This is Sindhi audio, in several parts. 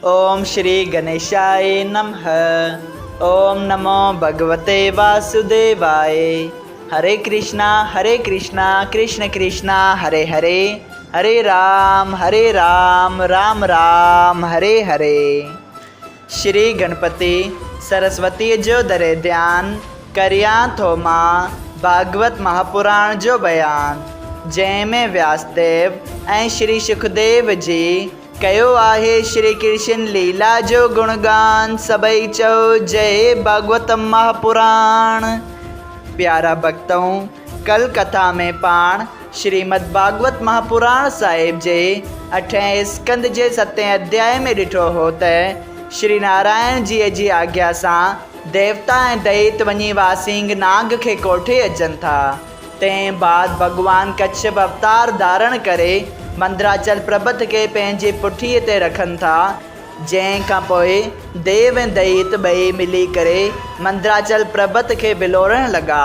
اوم شري گنيشاء نمه اوم نمو ڀڳوتي واسوديواء هري ڪرشنا هري ڪرشنا ڪرشن ڪرشنا هري هري هري رام هري رام رام رام هري هري. شري گڻپتي سرسوتيء جو دري ڌيان ڪريان ٿو مان ڀاڳوت مهاپراڻ جو بيان جنهن ۾ وياسديو ۽ شري شڪديو جي ڪيو آهي شري ڪرشن ليلا جو گڻگان سڀئي چئو جئي ڀاڳوت مهاپراڻ. پيارا ڀڳتؤ! ڪل ڪٿا ۾ پاڻ شريمد ڀاڳوت مهاپراڻ صاحب جي اٺين اسڪنڌ جي ستين اڌيائي ۾ ڏٺو هو ته شري نارائڻ جيء جي آگيا سان ديوتا ۽ دئيت وڃي واسينگ نانگ کي ڪوٺي اچن ٿا. تنهن بعد ڀڳوان ڪڇپ اوتار ڌارڻ ڪري مندراچل پربت کي پنهنجي پٺيء تي رکن ٿا، جنهن کان پوء ديو ۽ دئيت ٻئي ملي ڪري مندراچل پربت کي ولوڙڻ لڳا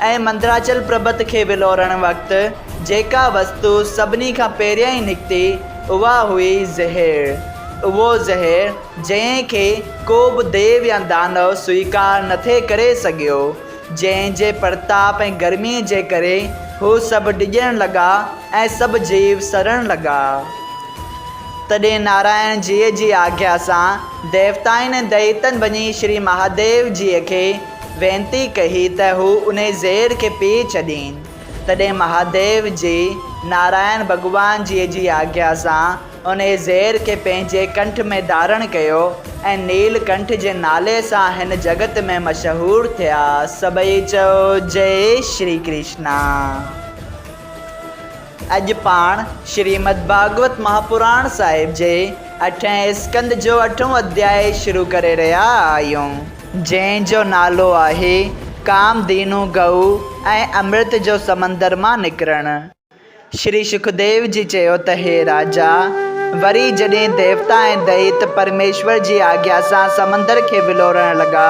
۽ مندراچل پربت کي ولوڙڻ وقت جيڪا وستو سڀني کان پهريائين نڪتي اها هئي زهر. اهو زهر جنهن کي ڪو به ديو يا دانو سويڪار نٿي ڪري سگهيو. جنهن جي پرتاپ ۽ گرميء جي ڪري هو سڀ ڊڄڻ لڳا ۽ سڀ جيو سڙڻ لڳا. تڏهن نارائڻ جيء جي آگيا سان ديوتائن ۽ دئيتن وڃي شري مهاديو جيء کي وينتي ڪئي ته هو انهي زهر کي پي ڇڏين. تڏهن مهاديو جي نارائڻ ڀڳوان جيء جي آگيا سان انهيء زهر کي پنهنجي ڪنٺ ۾ ڌارڻ ڪيو ۽ نيل ڪنٺ جي نالي سان هن جڳت ۾ مشهور ٿيا. سڀئي چئو جئي شري ڪرشنا. اڄ پاڻ شريمد ڀاڳوت مهاپراڻ صاحب جي اٺين اسڪنڌ جو اٺون اڌيائي شروع ڪري رهيا آهيون. جنهن جو نالو آهي ڪام دينو گئو ۽ امرت جو سمندر مان نڪرڻ. شري شڪديو جي چيو ته هي راجا! وري جڏهن ديوتا ۽ دئيت پرميشور جي آگيا سان سمندر کي ولوڙڻ لڳا،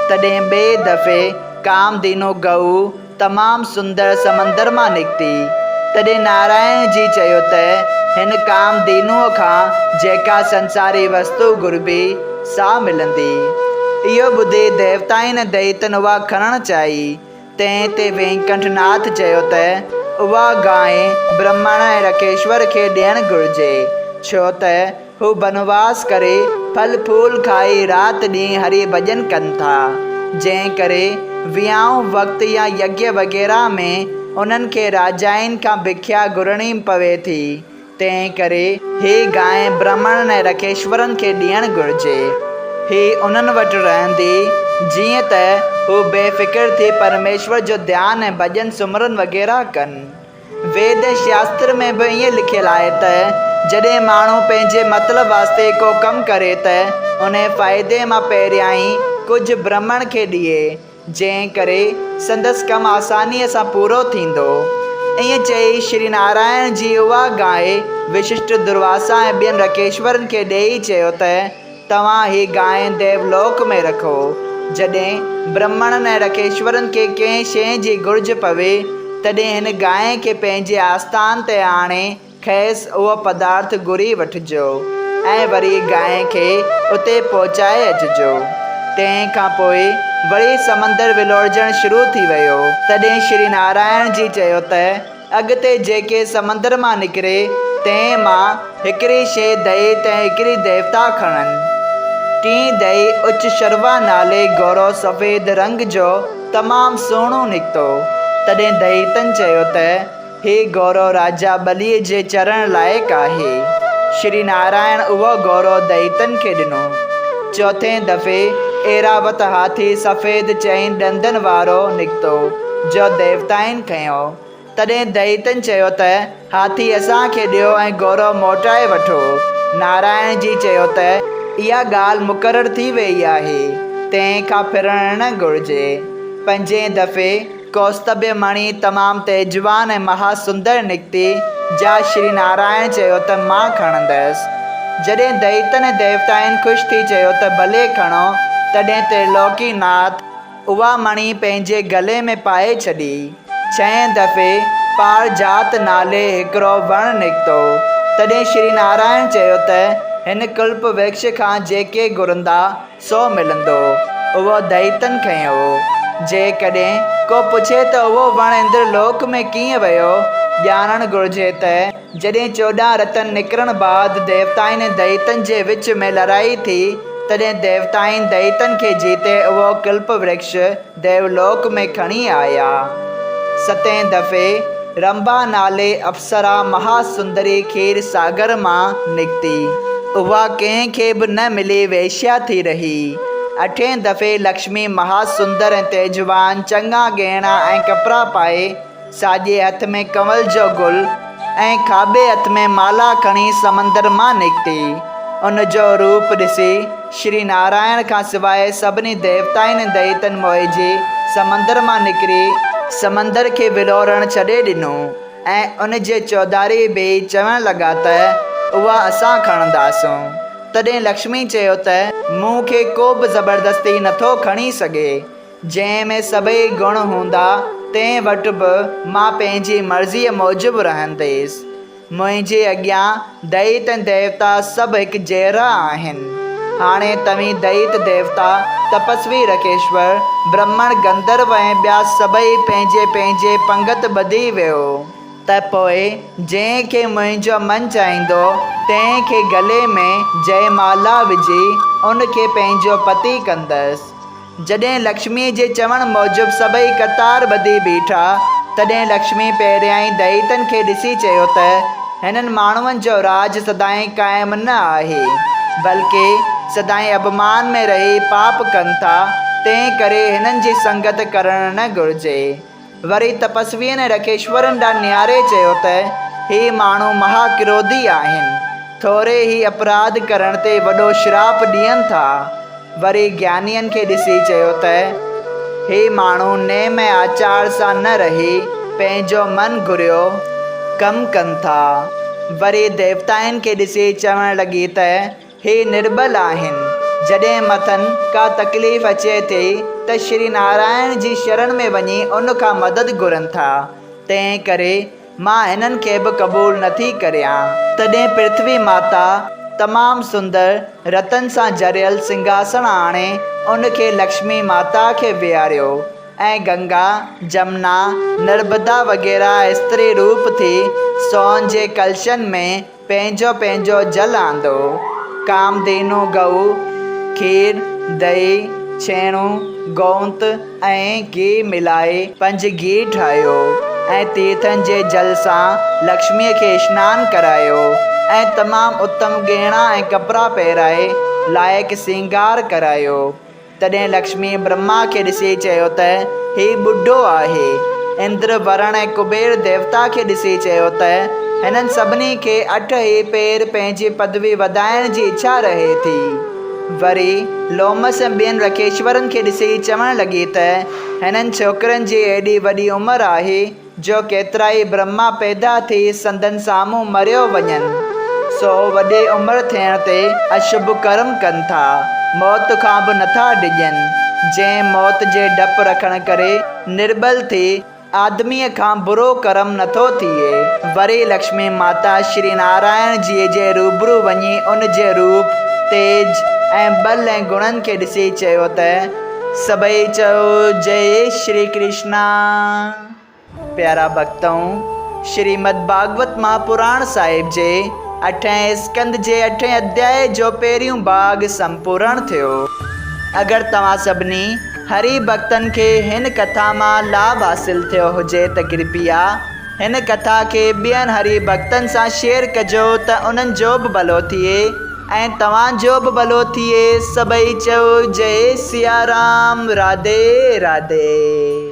تڏهن ٻئي دفعي ڪام دينو گئو تمام سندر سمندر مان نڪتي. تڏهن نارائڻ جي چيو ته هن ڪام دينوء کان جيڪا سنساري وستو گهربي، سا ملندي. اهو ٻڌي ديوتائن ۽ دئيتن اها کڻڻ چاهي. تنهن تي وينڪنٺ ناٿ چيو ته اها گانء برهمڻ ۽ رکيشور کي ڏيڻ گهرجي، ڇو ته هو بنواس ڪري ڦل ڦول کائي رات ڏينهن هري ڀڄن ڪن ٿا، جنهن ڪري ويانء وقت يا يگيه وغيره ۾ انهن کي راجائن کان بکيا گهرڻي پوي ٿي. تنهن ڪري هي گانء برهمڻن ۽ رکيشورن کي ڏيڻ گهرجي. هي انهن وٽ رهندي، جيئن ته هو بي فڪر ٿي پرميشور جو ڌيان ۽ ڀڄن سمرن وغيره ڪن. ويد ۽ شاستر ۾ به ائين لکيل آهي ته جڏهن ماڻهو پنهنجي مطلب واسطي ڪو ڪم ڪري ته انهي فائدي مان پهريائين ڪجهه برهمڻ کي ڏئي، جنهن ڪري سندس ڪم آسانيء سان پورو ٿيندو. ائين چئي شري نارائڻ جي اها گانء وششٽ درواسا ۽ ٻين رکيشورن کي ڏيئي چيو ته، توهان هي گانء ديولوڪ ۾ رکو. جڏهن برهمڻن ۽ رکيشورن کي ڪنهن شيء جي گهرج پوي، تڏهن هن گانء کي پنهنجي آستان تي آڻي کيس اهو پدارٿ گهري وٺجو ۽ وري گانء کي اتي پهچائي اچجو. تنهن کان پوء وري سمندر ولوڙجڻ شروع ٿي ويو. تڏهن شري نارائڻ جي چيو ته اڳتي جيڪي سمندر مان نڪري، تنهن مان هڪڙي شيء دئيت ۽ هڪڙي ديوتا کڻن. ٽين دئي اچ شروا نالي گورو سفيد رنگ جو تمام سهڻو نڪتو. تڏهن دئيتن چيو ته. هي گورو راجا ٻليء جي چرڻ لائق آهي. شري نارائڻ اهو گورو دئيتن کي ڏنو. چوٿين دفعي ايراوت هاٿي سفيد چئن ڏندن وارو نڪتو، جو ديوتائن کنيو. تڏهن دئيتن چيو ته، هاٿي اسان کي ڏيو ۽ گورو موٽائي وٺو. نارائڻ جي چيو ته، اها ڳالهه مقرر ٿي ويئي آهي، تنهن کان ڦرڻ نه گهرجي. پنجين دفعي ڪوستڀ مڻي تمام تيجوان ۽ مها سندر نڪتي، جا شري نارائڻ چيو ته مان کڻندس. جڏهن دئيتن ۽ ديوتائن خوش ٿي چيو ته ڀلي کڻو، تڏهن ترلوڪي ناٿ اها مڻي پنهنجي گلي ۾ پائي ڇڏي. ڇهين دفعي پارجات نالي هڪڙو وڻ نڪتو. تڏهن شري نارائڻ چيو ته. هن ڪلپ ورڪش کان جيڪي گهرندا، سو ملندو. اهو دئيتن کنيو. جيڪڏهن ڪو پڇي ته اهو وڻ اندر لوڪ ۾ ڪيئن ويو؟ ڄاڻڻ گهرجي ته جڏهن 14 رتن نڪرڻ بعد ديوتائن ۽ دئيتن جي وچ ۾ لڙائي ٿي، تڏهن ديوتائن دئيتن کي جيتي اهو ڪلپ ورڪش ديولوڪ ۾ کڻي آيا. ستين دفعي رنڀا نالي اپسرا مها سندري کير ساگر مان نڪتي. اها ڪنهن کي به نه ملي وئشيا ٿي رهي. اٺين دفعي لڪشمي مها سندر ۽ تيجوان چڱا ڳهڻا ۽ ڪپڙا پائي، ساڄي هٿ ۾ ڪنول جو گل ۽ کاٻي هٿ ۾ مالا کڻي سمندر مان نڪتي. ان جو روپ ڏسي شري نارائڻ کان سواء سڀني ديوتائن ۽ دئيتن موهجي سمندر مان نڪري سمندر کي ولوڙڻ ڇڏي ڏنو ۽ ان جي چوڌاري بيهي چوڻ لڳا ته اها اسان کڻنداسون. تڏهن لڪشمي چيو ته مون کي ڪو به زبردستي نٿو کڻي سگهي. جنهن ۾ سڀئي گڻ هوندا، تنهن وٽ به مان پنهنجي مرضيء موجب رهنديس. منهنجي اڳيان دئيت ۽ ديوتا سڀ هڪجهڙا آهن. هاڻي توهين دئيت ديوتا، تپسوي رکيشور، برهمڻ گنڌرو ۽ ٻيا سڀئي پنهنجي پنهنجي پنگت ٻڌي ويهو. ته پوء جنهن کي منهنجو من چاهيندو، تنهن کي گلي ۾ جئه مالا وجهي، ان کي پنهنجو پتي ڪندس. جڏهن لڪشميء جي چوڻ موجب سڀئي قطار ٻڌي بيٺا، تڏهن لڪشمي پهريائين دئيتن کي ڏسي چيو ته، هنن ماڻهن جو راڄ سدائين قائم نه آهي، بلڪه سدائين اڀمان ۾ رهي پاپ ڪن ٿا، تنهن ڪري هنن جي سنگت ڪرڻ نه گهرجي. وري تپسوين ۽ رکيشورن ڏانهن نهاري چيو ته، هي ماڻهو مها ڪروڌي آهن. ٿوري ئي اپراڌ ڪرڻ تي وڏو شراپ ڏين ٿا. وري گيانين کي ڏسي چيو ته، هي ماڻهو نيم ۽ آچار سان نه رهي پنهنجو من گهريو ڪم ڪن ٿا. وري ديوتائن کي ڏسي چوڻ لڳي ته، هي نرٻل آهن، جڏهن مٿن ڪا تڪليف اچي ٿي ته شري نارائڻ جي شرڻ ۾ وڃي ان کان مدد گهرن ٿا، تنهن ڪري مان هنن کي به قبول نٿي ڪريان. تڏهن پرٿوي ماتا تمام سندر رتن سان جڙيل سنگهاسڻ آڻي ان کي لڪشمي ماتا کي ويهاريو ۽ گنگا، جمنا، نربدا وغيره استري روپ ٿي سون جي ڪلشن ۾ پنهنجو پنهنجو جل آندو. ڪامڌينو گئو، کير، دهي، ڇيڻو، گونت ۽ گيهه ملائي پنج گيهه ٺاهيو ۽ تيرٿن جي جل سان لڪشميء کي اشنان ڪرايو ۽ تمام اتم ڳهڻا ۽ ڪپڙا پهرائي لائق سينگار ڪرايو. تڏهن لڪشميء برهما کي ڏسي چيو ته، هي ٻڍو آهي. اندر، ورڻ ۽ ڪبير ديوتا کي ڏسي چيو ته، هنن سڀني کي اٺ ئي پير پنهنجي پدوي وڌائڻ جي اڇا رهي ٿي. وري لومس ۽ ٻين رکيشورن کي ڏسي چوڻ لڳي ته، هنن ڇوڪرن جي ايڏي وڏي عمر آهي، جو ڪيترائي برهما پيدا ٿي سندن سامهون مريو وڃن، سو وڏي عمر ٿيڻ تي اشڀ ڪرم ڪن ٿا، موت کان به نٿا ڊڄن، جنهن موت جي ڊپ رکڻ ڪري نرٻل ٿي آدميء کان برو ڪرم نٿو ٿئي. وري لڪشمي ماتا شري نارائڻ جيء جي روبرو وڃي ان جي روپ، تيج ۽ ٻل ۽ گڻن کي ڏسي چيو ته. سڀئي چئو جئي شري ڪرشنا. پيارا ڀڳتؤ! شريمد ڀاڳوت مهاپراڻ صاحب جي اٺين اسڪنڌ جي اٺين اڌيائي جو پهريون ڀاڳ سمپورڻ ٿيو. اگر توهان سڀني هري ڀڳتن کي هن ڪٿا مان لاڀ حاصل ٿيو هجي ته ڪرپيا هن ڪٿا کي ٻين هري ڀڳتن سان شيئر ڪجو ته انهن جو به ڀلو ٿئي ۽ توهان جو به ڀلو ٿئي. سڀئي چئو جئي سيارام راڌي راڌي.